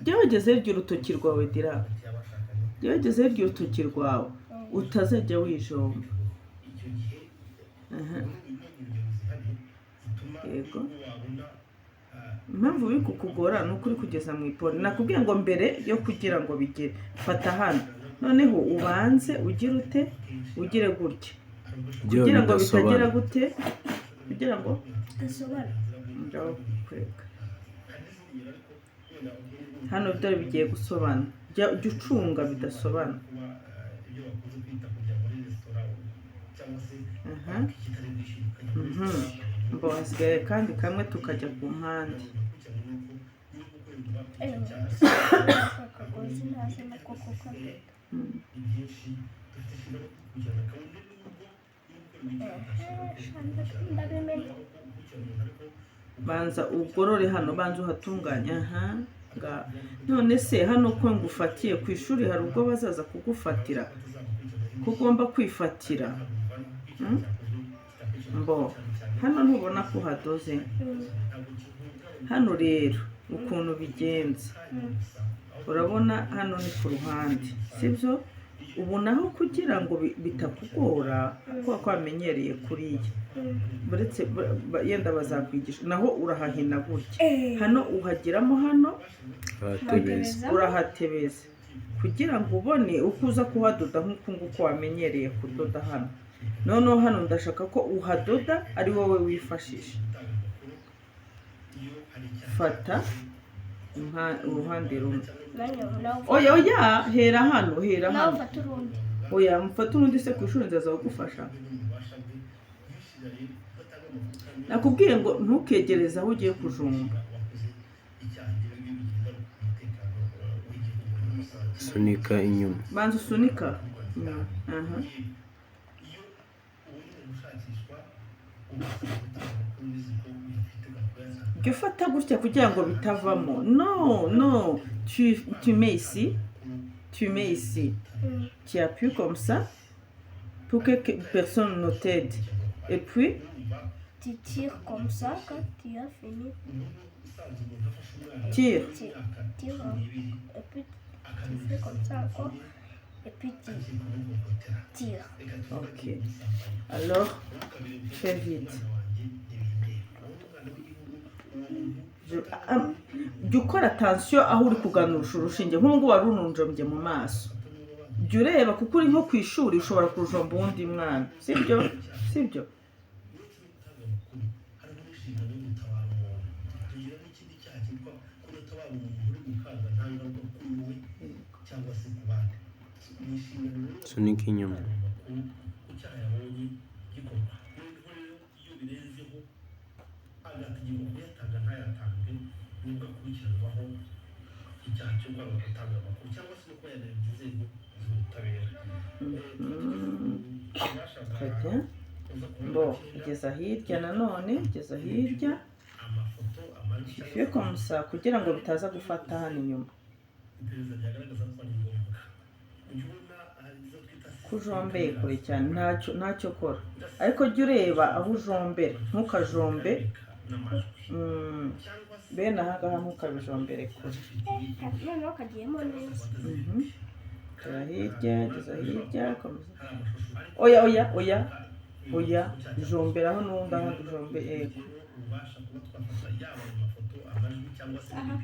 Jya wegeza hirya urutoki rwawe dira, jya wegeza hirya urutoki rwawe, utazajya wijomba. Aha. Yego, impamvu biri kukugora ni uko uri kugeza mu ipori. Nakubwiye ngo mbere yo kugira ngo bigere, fata hano, noneho ubanze ugire ute? Ugire gutya. Kugira kugira ngo bitagira bidasobana. Gute? Kugira ngo Bidasobana. Ngaho kwereka hano, dore bigiye gusobana. Jya ucunga bidasobana. Aha. Mbo hasigaye kandi kamwe, tukajya ku mpande. Akagozi ntazi nako kukadoda. Ndabimenya. Banza ugorore hano, banza uhatunganye. Aha nga none se hano ko ngufatiye ku ishuri, hari ubwo bazaza kugufatira ko ugomba kwifatira? Mbo hano ntubona ko uhadoze? Hano rero ukuntu bigenza, urabona hano ni ku ruhande, sibyo? Ubu naho kugira ngo bitakugora, kuko wamenyereye kuriya, uretse yenda bazakwigisha, naho urahahina gutya, hano uhageramo hano. Ahatebeza. Urahatebeza kugira ngo ubone uko uza kuhadoda nk'uku nguku wamenyereye kudoda hano. Noneho hano ndashaka ko uhadoda ari wowe wifashisha. Fata uruhande rumwe. Nanjye nawe. Oya, oya, hera hano, hera Nawe hano. ufata urundi. Oya, mufate urundi se? Ku ishuri nzaza kugufasha. Nakubwiye ngo ntukegereze aho ugiye kujomba. Sunika inyuma. Banza usunika inyuma. Aha. Jya ufata gutya kugira ngo bitavamo. No, no, tu mets ici, tu mets ici, tu appuies comme ça pour que personne ne t'aide et puis Tu tires comme ça quand tu as fini. Tire. Tu tires et puis tu fais comme ça encore et puis tu tires. Ok, alors fais vite. Ah, jya ukora attention aho uri kuganusha urushinge. Nk'ubu ngubu wari urunjombye mu maso. Jya ureba kuko uri nko ku ishuri, ushobora kujomba uwundi mwana, sibyo? Sibyo? Sunika inyuma. Ukajya bo ugeza hirya, nanone ugeza hirya. Tu comme ça kugira ngo bitaza gufata hano inyuma. Ko ujombeye kure cyane, ntacyo, ntacyo kora, ariko jya ureba aho ujombera, ntukajombe bene aha ngaha, ntukabijombere kure. Noneho kagiyemo neza. Gera hirya, geza hirya, komeza. Oya, oya, oya, oya, jomberaho n'ubundi aho ujombe, yego. Aha.